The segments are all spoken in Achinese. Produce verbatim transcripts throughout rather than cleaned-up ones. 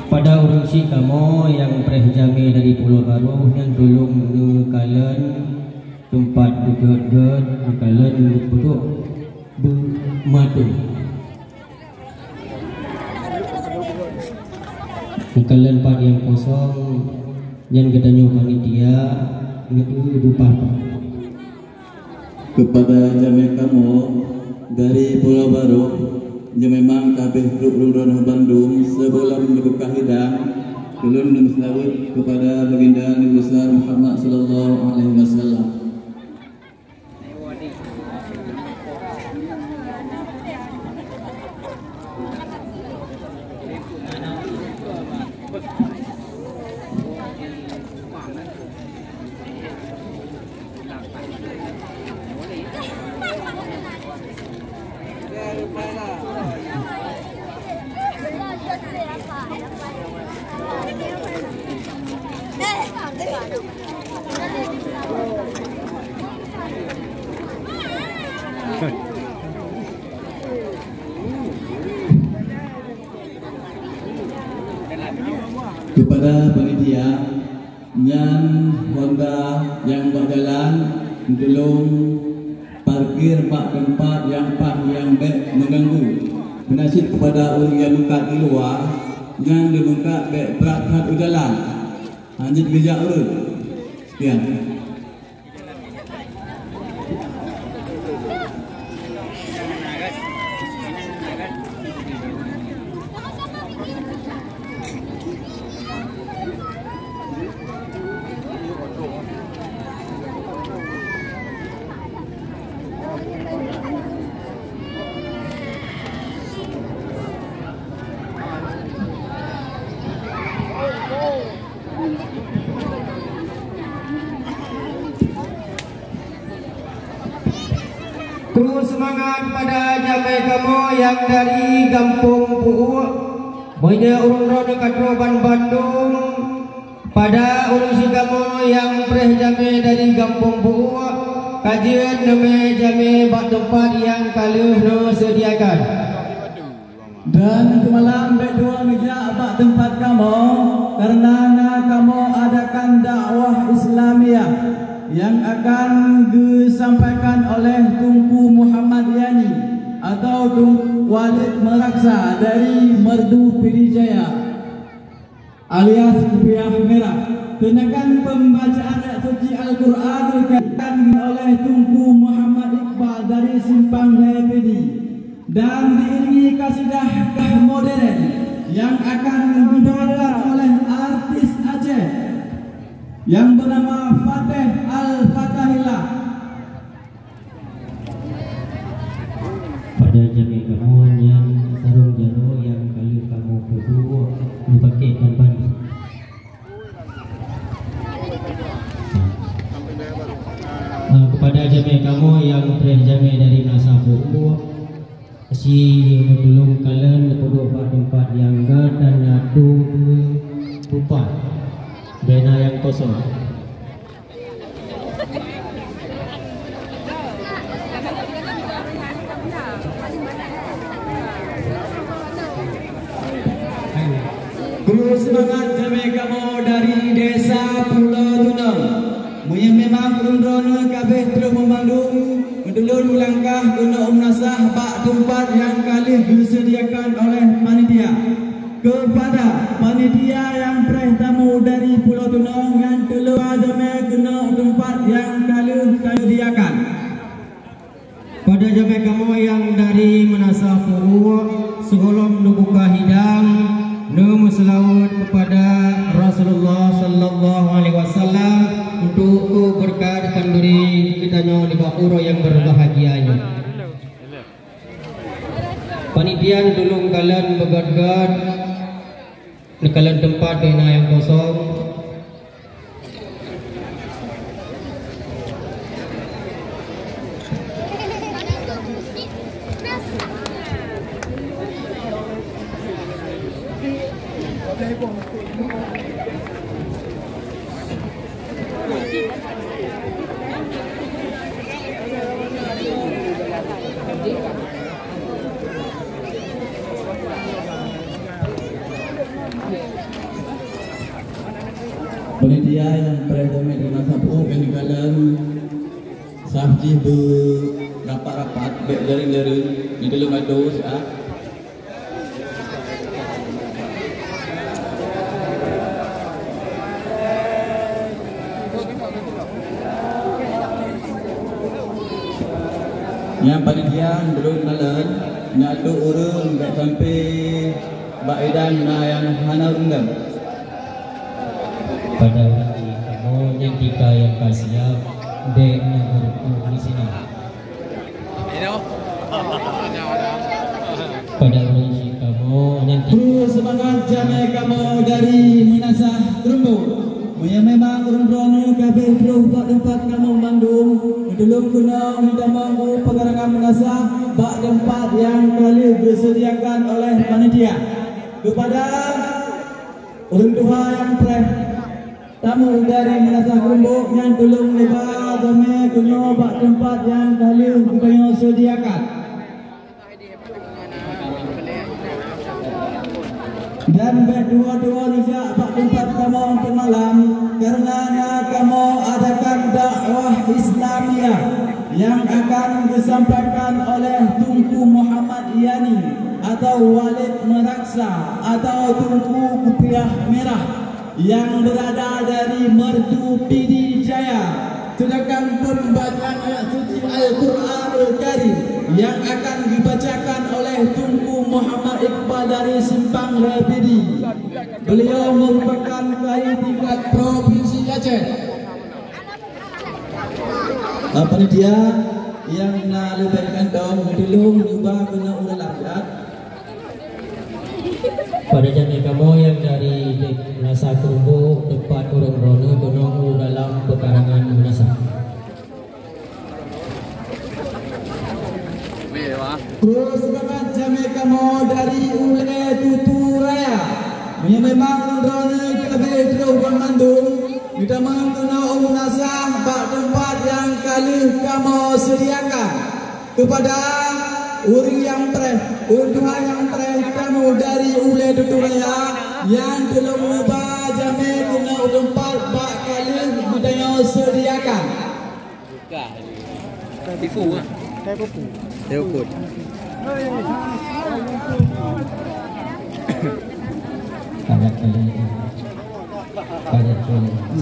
Pada ureuëng syiek kamoe nyang preh jamé dari Pulo Barôh nyan tulông neukalon teumpat beugét-gét, neukalon beudôh beumaté. Neukalon pat nyang kosong nyan geutanyoe panitia neueu bupah. Keupada jamé kamoe dari Pulo Barôh, nyoe memang ka abéh trok lôn droeneuh bandum, sigohlom neubuka hidang, ulôn neumeuseulaweuet keupada Baginda Nabi Besar Muhammad sallallahu alaihi wasallam. Keupada panitia, nyan honda nyang bak jalan, tulông parkir bak teumpat nyang paih, nyang bék meuganggu. Meunan cit keupada ureuëng nyang meukat di luwa, nyan lé meukat bék brat that u jalan. Hanjeuet geujak ureuëng. Sekian. Kru seumangat pada jamé kamoe nyang dari Gampông Pu'uek. Meunyoe ureuëng droeneuh ka trok ban bandum, pada ureuëng sikamoe nyang preh jamé dari Gampông Pu'uek, ka jeuet neumé jamé bak teumpat nyang ka lheueh neuseudiakan. Dan keu malam bék dua neujak bak teumpat kamoe, kareuna na kamoe adakan dakwah Islamiah nyang akan geusampaikan oleh Teungku Muhammad Yani atau Teungku Walid Meuraksa dari Merdu Pidie Jaya alias Kupiah Mirah. Teunakan pembacaan ayat suci Al-Quranul Karim oleh Teungku Muhammad Iqbal dari Simpang Raya Pidie dan diiringi kasidah modern yang akan dibawakan oleh artis Aceh yang bernama Fateh Al-Fatahillah. Pada jamé kamoe nyan sarong jaroe nyang ka lheueh kamoe peuduek neupaké ban-ban. Ah, keupada jamé kamoe nyang preh jamé dari Meunasah Pu'uek, si neutulông kalon neupeuduek bak teumpat nyang gét dan na tutoe tupat, bék na nyang kosong. Kru seumangat jamé kamoe dari Desa Pulo Tunong. Meunyoe memang ureuëng droeneuh ka abéh trok meumandum, ulôn meulangkah keunoe u Meunasah bak teumpat nyang ka lheueh geuseudiakan oleh panitia. Keupada panitia nyang preh tamu dari Pulo Tunong nyan, tulông jamé keunoe u teumpat nyang ka lheueh taseudiakan. Pada jamé kamoe nyang dari Meunasah Pu'uek, sigohlom neubuka hidang, neumeuseulaweuet keupada Rasulullah sallallahu alaihi wasallam untuk keu beureukat khanduri geutanyoe nibak uroe nyang beubahgia nyoe. Panitia, neutulông kalon beugöt-göt, neukalon teumpat bèk na nyang kosong. Panitia nyang preh damé di masa peuet nyang dikalon, saf jih beurapat-rapat, bèk jareueng-jareueng, di dalam ado siat. Nyang panitia, neutulông kalon, nyan atoe ureueng bèk sampai bak idang na nyang hana rundam. Padahai kamoe nyang tika nyang ka siap, bèk na ureueng di sinan. Pada ureueng syik kamoe nyang ti- Kru seumangat jamé kamoe dari Meunasah Krumbok. Meunyoe memang ureueng droeneuh ka abéh troh bak teumpat kamoe mandum, neutulông keunoe meutamong u peukarangan meunasah bak teumpat nyang ka lheueh geuseudiakan oleh panitia. Keupada ureueng tuha nyang preh, tamu dari Meunasah Krumbok nyan tulông neuba jamé keunoe bak teumpat nyang ka lheueh geutanyoe seudiakan. Dan bèk tuwoe-tuwoe neujak bak teumpat kamoe teuk malam, kareuna na kamoe adakan dakwah Islamiah nyang akan geusampaikan oleh Teungku Muhammad Yani atau Walid Meraksa atau Teungku Kupiah Mirah nyang beurada dari Merdu Pidie Jaya. Seudangkan peubacaan ayat suci Al-Quranul Karim nyang akan dibacakan oleh Teungku Muhammad Iqbal dari Simpang Raya Pidie. Beliau merupakan kai tingkat Provinsi Aceh. Ah, panitia nyang na leubeh kantong, tulông neuba keunoe u dalam, ya. Pada jamé kamoe nyang dari Meunasah Krumbok, teumpat ureueng droeneuh keunoe u dalam peukarangan meunasah. Kru seumangat jamé kamoe dari Ulèe Tutu Raya. Meunyoe memang droeneuh ka abéh troh banmandum, neutamong keunoe u meunasah bak teumpat nyang ka lheueh kamoe seudiakan. Keupada ureueng nyang preh, ureueng tuha nyang preh tamu dari Ulèe Tutu Raya, nyan tulông neuba jamé keunoe u teumpat bak ka lheueh geutanyoe seudiakan. Tipu ah. Tipu. Tipu.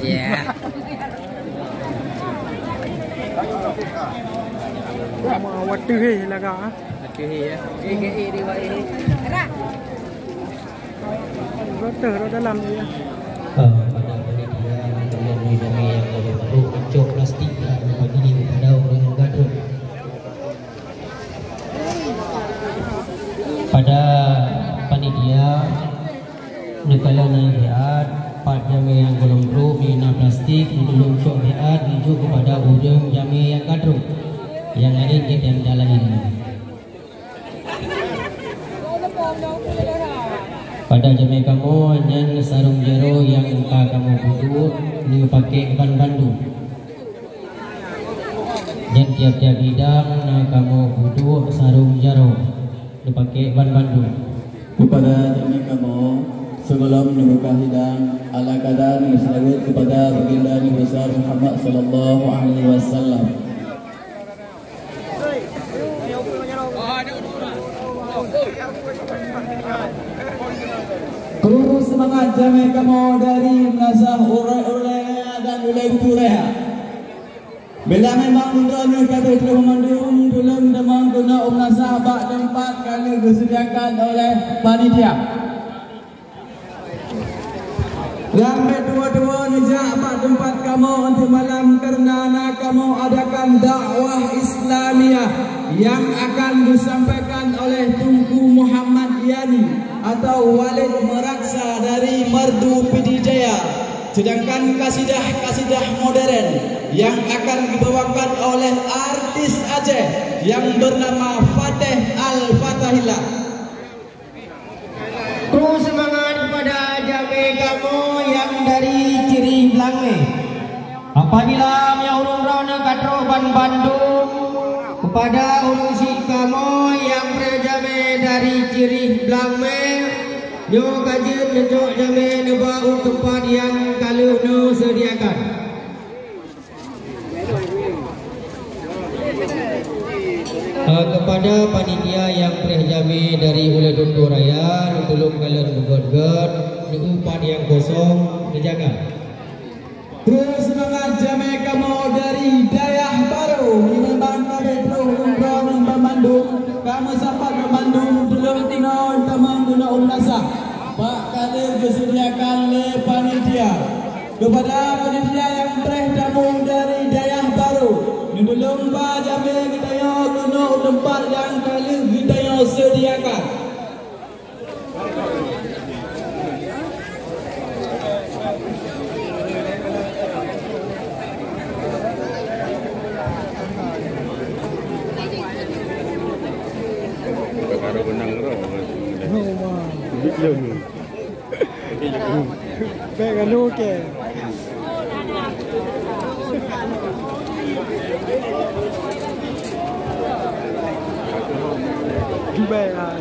Ya. Watèe he laga ah. Watèe he ya. Eh, eh, eh, dia, eh. Rata, rata dalam dia. Ah, pada panitia, kalian ni jamé nyang ka lheueh icok plastik dan bagi kepada ureueng gadôh. Pada panitia, neukalon siat, pat jamé nyang goh lom trok, mina plastik, neutulông cok siat, neujok keupada ureueng jamé nyang ka trok. Nyang laén gét nyang laén. Pada jamé kamoe nyan sarông jaroe nyang ka kamoe peuduek neupaké ban bandum. Dan tiap-tiap idang na kamoe peuduek sarông jaroe neupaké ban bandum. Keupada jamé kamoe, sigohlom neubuka hidang, ala kada neuseuraweuet keupada Baginda Nabi Besar Muhammad sallallahu alaihi wasallam. Kru seumangat jamé kamoe dari Meunasah Ulèe-Ulèe dan Ulèe Tutu Raya. Bila memang droeneuh ka abéh troh mandum, tulông tamong keunoe u meunasah bak teumpat ka lheueh geuseudiakan oleh panitia. Dan bèk tuwoe-tuwoe neujak bak teumpat kamoe untuk malam, kareuna na kamoe adakan dakwah Islamiah nyang akan disampaikan oleh Teungku atau Walid Meraksa dari Merdu Pidie Jaya, sedangkan kasidah-kasidah modern yang akan dibawakan oleh artis Aceh yang bernama Fateh Al-Fatahillah. Kru seumangat keupada jamé kamoe nyang dari Cirih Blangmé. Apabila meunyoe ureuëng droeneuh ka trok ban bandum, keupada ureuëng syiek kamoe nyang preh jamé dari Cirih Blangmé, nyoe ka jeuet neucok jamé neuba u teumpat nyang ka lheueh neuseudiakan. Eh, keupada panitia nyang preh jamé dari Ulèe Dôk Raya, neutulông kalon beugöt-göt, neueu pat nyang kosong, neujaga. Terus seumangat jamé kamoe dari Dayah Barô, nyang ban ka trok uroe nyoe ban mandum, ka meusapat ban mandum, tulông keunoe tamong keunoe u meunasah. Bak ka lheueh geuseudiakan lé panitia. Keupada panitia nyang preh tamu dari Dayah Barô, neutulông ba jamé geutanyoe keunoe u teumpat nyang ka lheueh geutanyoe seudiakan. Bèk keunoe kèe. Bèk lah.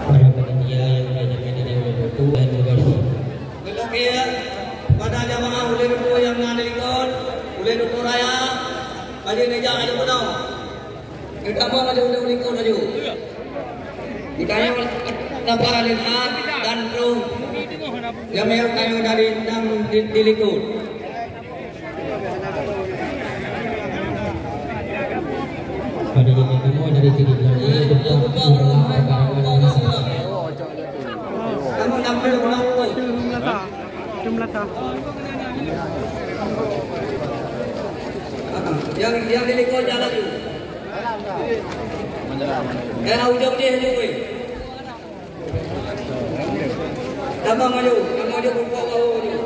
Para panitia nyang dijaga dari Ulèe Dôk dan Ulèe Dôk. Keuneuk keuh, pada jamaah Ulèe Dôk nyang na di likot, Ulèe Dôk Raya, ka jeuet neujak laju keunoe. Geutamong laju u likot laju. Geutanyoe sapa leuhat dan troh jamé tanyoe dari dang di, di likot. Pada jamé kamoe dari Cirih Blangmé, depan Pengadilan Pekarangan Meunasah. Kamoe dapat Itu melata. Itu melata. Yang, yang di likot jalan tu. Eh, ujong dia tu, weh. Tambah maju, tambah maju, buka bawah tu.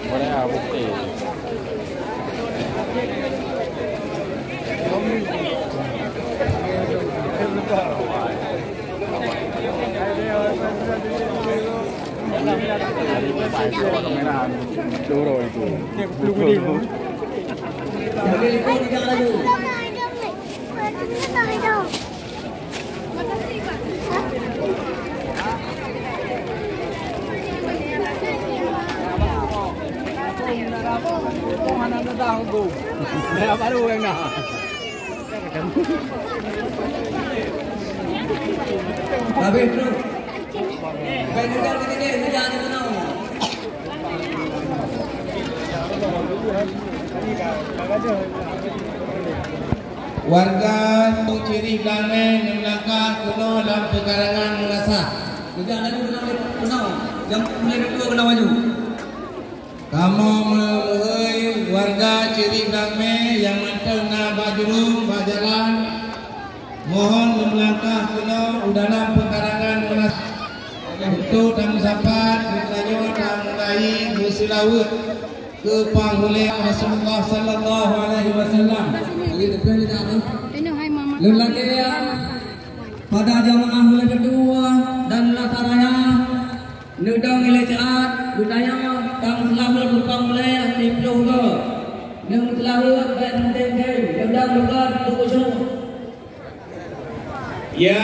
Boleh ah, bukti. Kamera, kamera. Doro itu. Baru yang dah. Habis tu. Bukan juga kita ni, kita ni kenal. Warga Cirih Blangmé ngon meulangkah keunoe lam peukarangan meunasah. Kejap laju keunoe, keunoe. Jangan mulai dulu keunoe maju. Kamoe meu-, meuhôi warga Cirih Blangmé nyang mantong na bak jurông, bak jalan, mohon neumeulangkah keunoe u dalam peukarangan meunasah. Untuk tameusapat, geutanyoe tamulai meuseulaweuet keu panghulèe Rasulullah sallallahu alaihi wasallam. Jadi, depan ni dah tu. Lelaki ya, pada jamaah mulai kedua dan meunasah raya, neudong ilèe siat, geutanyoe tameuseulaweuet keu panghulèe siplôh goe. Neumeuseulaweuet bèk teuntèe-teuntèe, neudong beugöt beukusyuk. Ya.